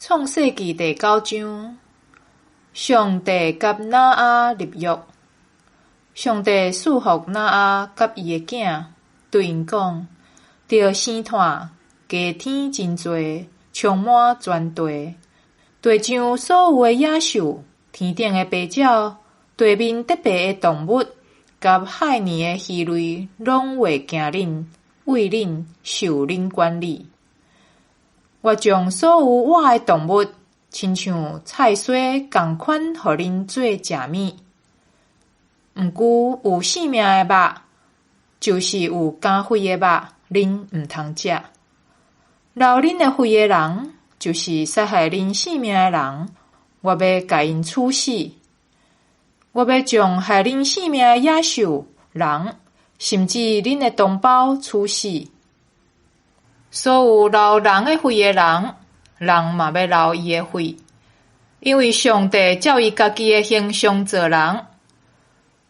創世記第九章，上帝佮挪亞立約。上帝賜福挪亞佮伊的囝，對𪜶講：著生湠，加添真濟，充滿全地。地上所有的野獸、天頂的飛鳥、地面得爬的動物，佮海裡的魚類，攏會驚恁，畏恁，受恁管理。我將所有活的動物，親像菜蔬仝款，予恁做食物。毋過有性命的肉，就是有肝肺的肉，恁毋通食。流恁的血的人，就是殺害恁性命的人，我欲共𪜶處死。我欲將害恁性命的野獸、人，甚至恁的同胞處死。所有流人的血的人，人嘛欲流伊的血，因為上帝照伊家己的形象造人。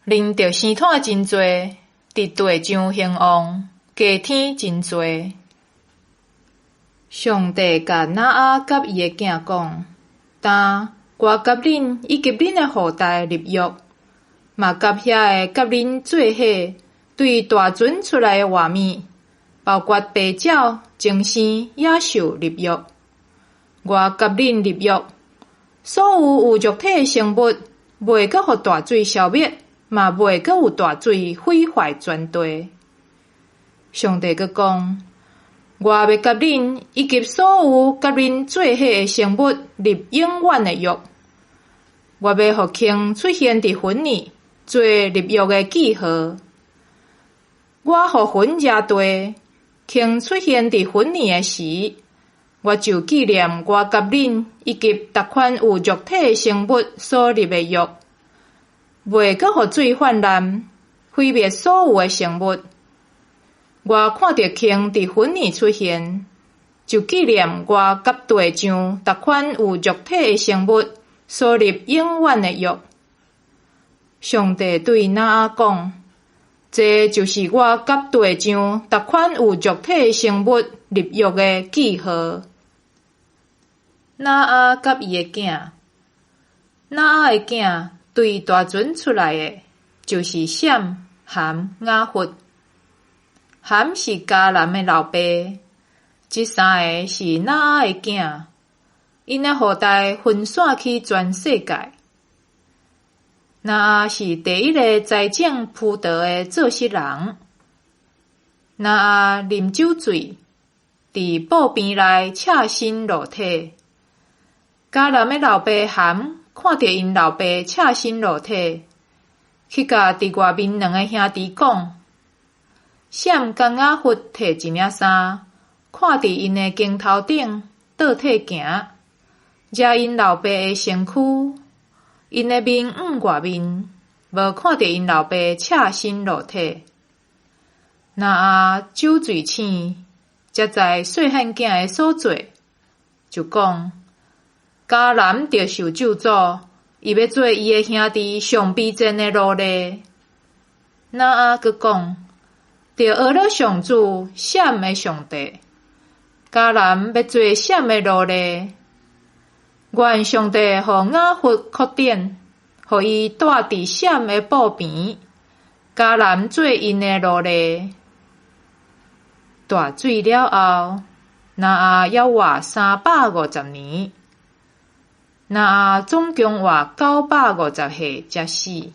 恁著生湠真濟，佇地上興旺，加添真濟。上帝共挪亞佮伊的囝講：今我佮恁以及恁的後代立約，嘛佮遐个佮恁做伙對大船出來的活物，包括飛鳥、精生、野獸立約。我佮恁立約，所有有肉體的生物，袂閣予大水消滅，嘛袂閣有大水毀壞全地。上帝閣講：我欲佮恁以及所有佮恁做伙的生物立永遠的約。我欲予鯨出現佇雲裡，做立約的記號。我予雲遮地，鯨出現佇雲裡的時，我就紀念我佮恁以及逐款有肉體的生物所立的約，袂閣予水泛濫，毀滅所有的生物。我看著鯨佇雲裡出現，就紀念我佮地上逐款有肉體的生物所立永遠的約。上帝對挪亞講：這就是我佮地上逐款有肉體的生物立約的記號。挪亞佮伊的囝，挪亞的囝對大船出來的，就是閃、含、雅弗。含是迦南的老爸，這三个是挪亞的囝，𪜶的後代分散去全世界。挪亞是第一个栽種葡萄的做穡人。挪亞啉酒醉，佇布棚內赤身露體。迦南的老爸含看著𪜶老爸赤身露體，去共佇外面兩个兄弟講。閃佮雅弗提一領衫，披佇𪜶的肩頭頂，倒退行，遮𪜶老爸的身軀，𪜶的面向外面，無看著𪜶老爸赤身露體。挪亞酒醉醒，才知細漢囝的所做，就講：迦南著受咒詛，伊欲做伊的兄弟上卑賤的奴隸。挪亞閣講：著學了上主閃的上帝，迦南欲做閃的奴隸。願上帝予雅弗擴展，予伊蹛佇閃的布棚，迦南做𪜶的奴隸。大水了後，挪亞猶活350年。挪亞總共活950歲才死。